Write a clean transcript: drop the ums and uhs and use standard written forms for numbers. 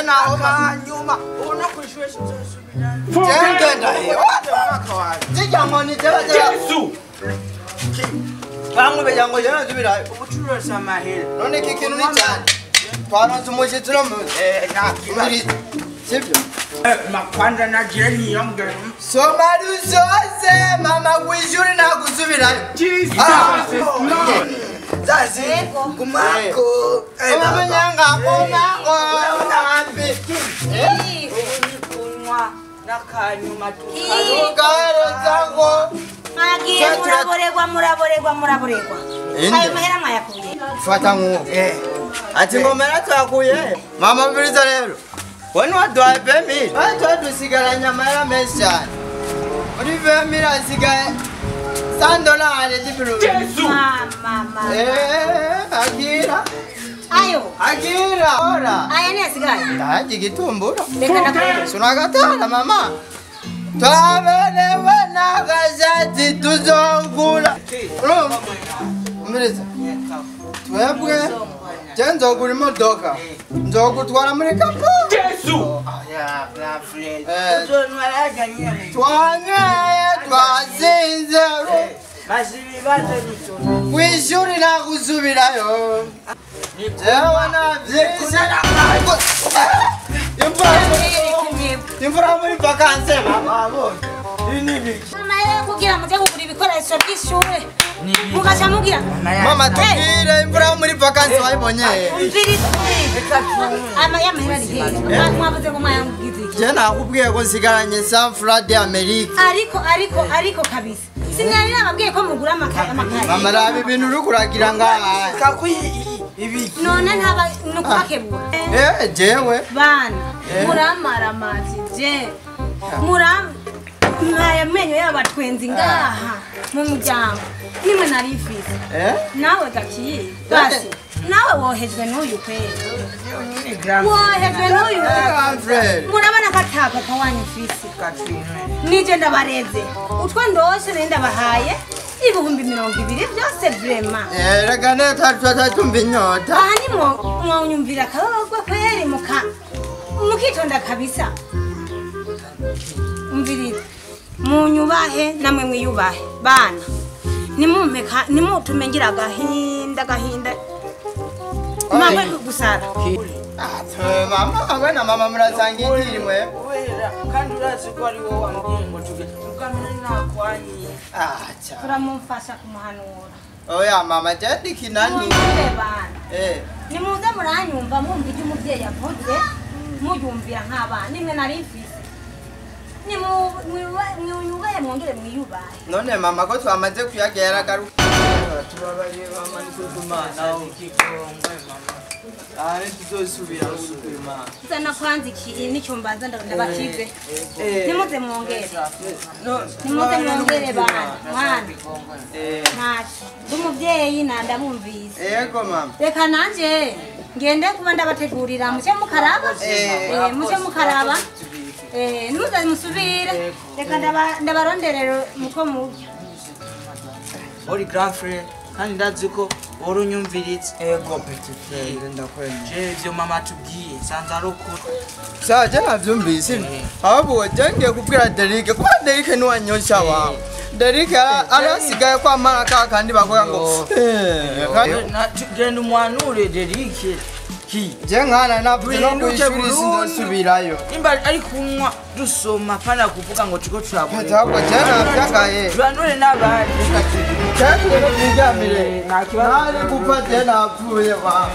naho Kanyuma ubu no kw'ishure sinzosubirayo. Genda zijya nkoni Yesu. Bamwe bajya ngo jana zubirayo. Ubucuruzi amahera. None iki kintu ni cyane. Twaronse umushyitsi uno munsi. Nta kibazo. Sibyo? Makwanza nagira niyongere. Soma rusoze mama kw'ishuri nagusubirayo. Jesus is Lord. Zazi kumako. Amanyanga kumako. Happy. Kunywa nakanyuma Tukarozago. Mwagiye muraborerwa muraborerwa muraborerwa. Ayo mahera mwayakuye. Fata nkuwo. Ati ngomera twakuye. Mama mbiriza rero. Wani waduhaye 20,000. Bari twadusigaranye amahera menshi cyane. Muri 20,000 hasigaye $100 z'ibirungo. Yesu. Mama. Akira. Ayo. Akira. Ora. Aya ni asigaye. Ndaje igitumbura. Reka ndakubwira. Sunakatala mama. Twaberewe n'agashati tuzogura. Urumva? Umviriza. Twebwe je nzogura imodoka. Nzogutwara muri kapo. Yesu. Twanyweye twasinze. Kw'ishuri nagusubirayo. Jewe navyise. Imvura muri vakanse mama. Mama kugira muje kugura ibikoresho by'ishure. Mugaca mugira. Mama tubwire imvura muri vakanse wayibonye. Umviriza. Ama yamahera ari hehe? Mwavuze ngo mwayangize iki? Je nakubwiye ko nsigaranye San Fran d'Amerique. Ariko kabisa. Sinari nababwiye ko mugura amakaye. Mama raba ibintu uri kuragira ngaha. None ntaba nukubakebura. Jewe. Bana muramara amazi je. Muram nkaya menyo y'abatwenzi ngaha mu muryango. Nimwe nari mfise. Nawe gakiye. Basi nawe wohejwe n'uyu kweli. Wohejwe n'uyu. Murabona ko ata papa wanyu mfise. Nije ndabareze. Utwo ndoshe ndabahaye 20,000 byose vraiment. Reka neta tutatumva inyota. Aha ni mwanyumvira akababagwa kweli mukitonda kabisa. Umviriza. Munyubahe namwe mwiyubahe bana. Nimumpeka nimutume ngira agahinda agahinda. Mama gusara. Mama abana mama murasangira imwe. Wera kandi urazi ko ari wowe wambwiye ngo tuge. Ukamenya nakwanyi. Acha. Turamumfasha kumuhanura. Oya mama jadi kinani. Bana. Nimuze muranyumva mwumva ibyo umuvyeyi yavuze muyumvira nk'abana nimwe nari mfise. Nimwubahe mwongere mwiyubahe. None mama ko twamaze kuyagera garuka. Tubabariye mama nikutumana ikikongwe mama. Ari tuzosubira usubira. Zana kwanza iki nicyo mbanza ndabakize. Nimuze mwongere. Nimuze mwongere bana. Mwana. Ntacho. Umuvyeyi nandabumvise. Yego mama. Reka nanje ngende kuba ndabategurira muce mukaraba. Muce mukaraba. Nimuze musubire. Reka ndabaronderero muko murya. Ori grand frère kandi ndazi ko urunyumviritse. Ego petit frère ndakwemera. Je ivyo mama tubwiye sanze ari ukuri. Saje navyumvise. Ahubwo je ngiye kubwira Derike kuba Derike ni wanyosha wawe. Derike arasigaye kwamara ka kandi bavuga ngo genda umwanure Derike. Je nkana navuze no kw'ishuri sinzosubirayo. Nimba ari kunywa dusoma pana kuvuga ngo tuko turabona. Ahubwo je navyagaye. Turanure n'abandi. Cyangwa ngo twiryamire. Nta kibazo. Nari gupfa je napfuye wa.